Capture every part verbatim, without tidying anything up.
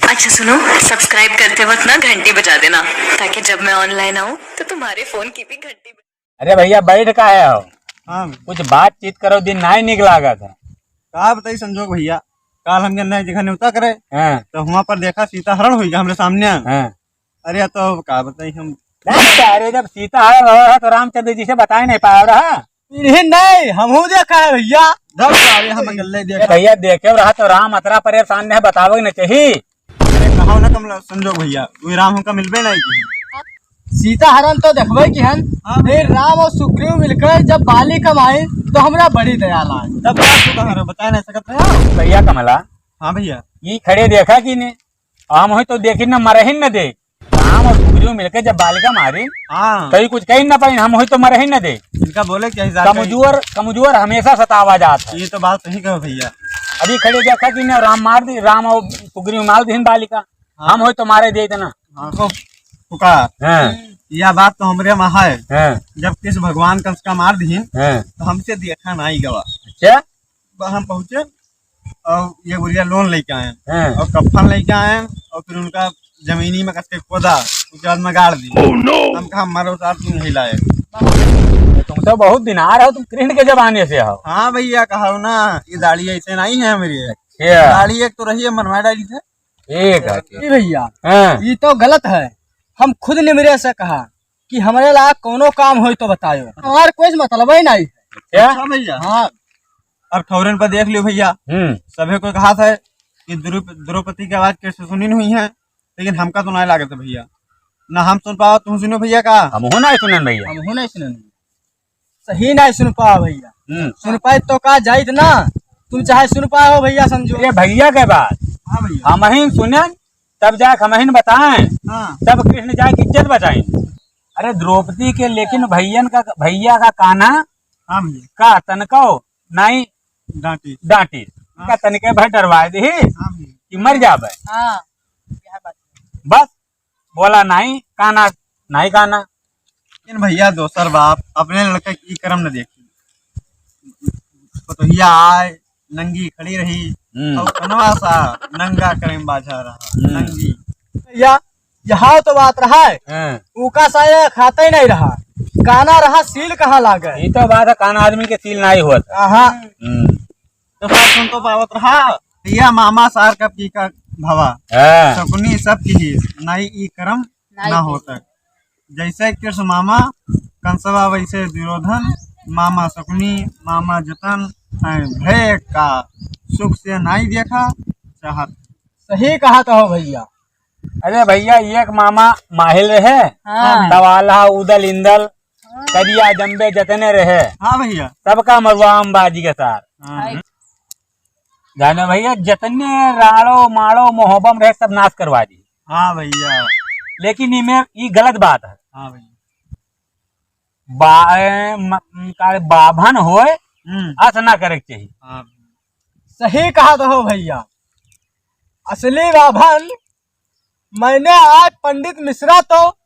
अच्छा सुनो, subscribe करते वक्त ना घंटी बजा देना, ताकि जब मैं online आऊँ तो तुम्हारे phone की भी घंटी बजे। अरे भैया, बैठ काहे हो? हाँ। कुछ बातचीत करो, दिन नाहीं निक लागत है। का बताई संजोग भैया, काल हम गए एक जगह नेवता करे, हाँ। तो हुआँ पर देखा सीता हरण हुई हमरे सामने। हाँ। अरे तो का बताई हम। अरे जब सीता हरण रहा है तो रामचंद्र जी से बताए नहीं पाया रहा। इन्हीं नहीं, हमहू देखा है भैया। जब सारे हम गल्ले ए देखा। भैया देखे रहा तो राम अतरा परेशान नहीं बतावे न चाहिए। अरे कहो ना तुम लोग संजोग भैया, वही राम हमका मिलबे नहीं की। सीता हरण तो देखबे की हन, हाँ। फिर राम और सुग्रीव मिलकर जब बाली कमाए तो हमरा बड़ी दया लागे। तब का तू कहा रहे, बताए नहीं सकत रहे हो? भैया कमला। हाँ भैया। ये खड़े देखा कि नहीं? हम होई तो देखी न मरहिन न दे। राम और सुग्रीव मिलके जब बालिका मारी, हाँ। कहीं कुछ कही न पाइन, हम होई तो मरहिन न दे। इनका बोले क्या इजाजत है? कमजोर, कमजोर हमेशा सतावा जात है। ये तो बात सही कहो भैया। अभी खड़े देखा कि न राम मार दी, राम और सुग्रीव मार दीन बालिका। हाँ। हम होई तो मारे दे देना। हाँ, तो फुका। हाँ। यह बात तो हमरे में है। हाँ। जब कृष्ण भगवान कंस का मार दीन, हाँ। तो हमसे देखा नहीं गवा। अच्छा? हम पहुँचे और ये बुढ़िया लोन लेके आए हाँ। और कफन लेके आए और फिर उनका जमीनी में कस के खोदा, उसके बाद में गाड़ दी। Oh no! हम कहा, "मरो साहब, तुम नहीं लाए।" तुम तो बहुत दिन आ रहे हो, तुम कृष्ण के जमाने से हो। हाँ भैया, कहा ना, ये दाढ़ी ऐसे नहीं है मेरी। अच्छा। दाढ़ी एक तो रही है, मनवा डाली थे। ठीक है। जी भैया, हाँ। ये तो गलत है। हम खुद निमरे से कहा कि हमरे ला कौनो काम होई तो बतायो, हमार कोई मतलब ही नहीं। क्या? अच्छा भैया। हाँ। अब ठौरन पर देख लियो भैया, हम्म। सभे कोई कहा था कि द्रुप-, द्रौपदी के आवाज कैसे सुनी नहीं है, लेकिन हमका तो नहीं लागत भैया, ना हम सुन पावा, तुम सुनो भैया का? हमहू नहीं सुनन भैया। हमहू नहीं सुनन। सही नहीं सुन पावा भैया। हम्म। सुन पाए तो का जाइत ना, तुम चाहे सुन पाओ भैया समझो। ये भैया के बात। हाँ भैया। हमहिन सुनन, तब जाके हमहिन बताएं, हाँ। तब कृष्ण जाके इज्जत बचाएं। अरे द्रौपदी के लेकिन भैयन का, भैया का काना हाँ भैया। का तनको नाई डांटी। डांटी। हाँ। का तनिके भर डरवाए दही हाँ भैया। कि मर जाबे। हाँ, यह बात। बस बोला नाई काना, नाई काना। लेकिन भैया दोसर बाप अपने लड़का की करम न देखी। पतोहिया आए, नंगी खड़ी रही, हम्म। और कनवा सा नंगा करेम बाझा रहा, हम्म। नंगी। भैया, यहाँ तो बात रहा है, हाँ। ऊका सा ये खाता ही नहीं रहा, काना रहा, सील कहाँ लागे? ये तो बात है, काना आदमी के सील नहीं होत। आहा। हम्म। तो सब सुन तो पावत रहा, भैया मामा सार कब की का भवा, हाँ। सकुनी सब की ही, नहीं ई करम नाई ना के। होता। जैसे कृष्ण मामा कंसवा वैसे दुर्योधन, मामा शकुनी, मामा जतन, हैं भय का सुख से नाई देखा चाहत। सही कहा तो हो भैया। अरे भैया, एक मामा माहिल रहे, हाँ। तवाला, उदल, इंदल, करिया जम्बे जतने रहे। हाँ भैया। सबका मरुआ अम्बाजी के सार। हाँ। जाने भैया, जतने राड़ो, माड़ो, मोहबम रहे, सब नाश करवा दी। हाँ भैया। लेकिन इमे, ई गलत बात है। हाँ भैया। बा-, ए, म-, का बाभन होए, हम्म। अस ना करे के चाहिए। हाँ। सही कहा तो हो भैया। असली बाभन मैंने आज पंडित मिश्रा तो,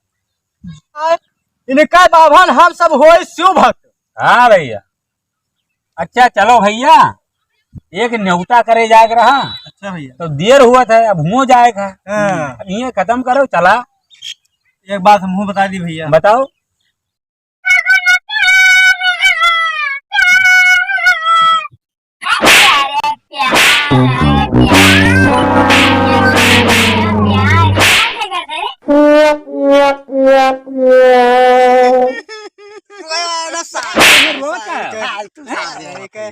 इनका बाभन हम सब होए शिव भक्त। हाँ भैया। अच्छा चलो भैया, एक न्योता करे जाए के रहा। अच्छा भैया। तो देर हुआ था, अब हुओ जाए का। हाँ। अब ये खत्म करो, चला। एक बात हमहू बता दी भैया। बताओ। फालतू सारे के।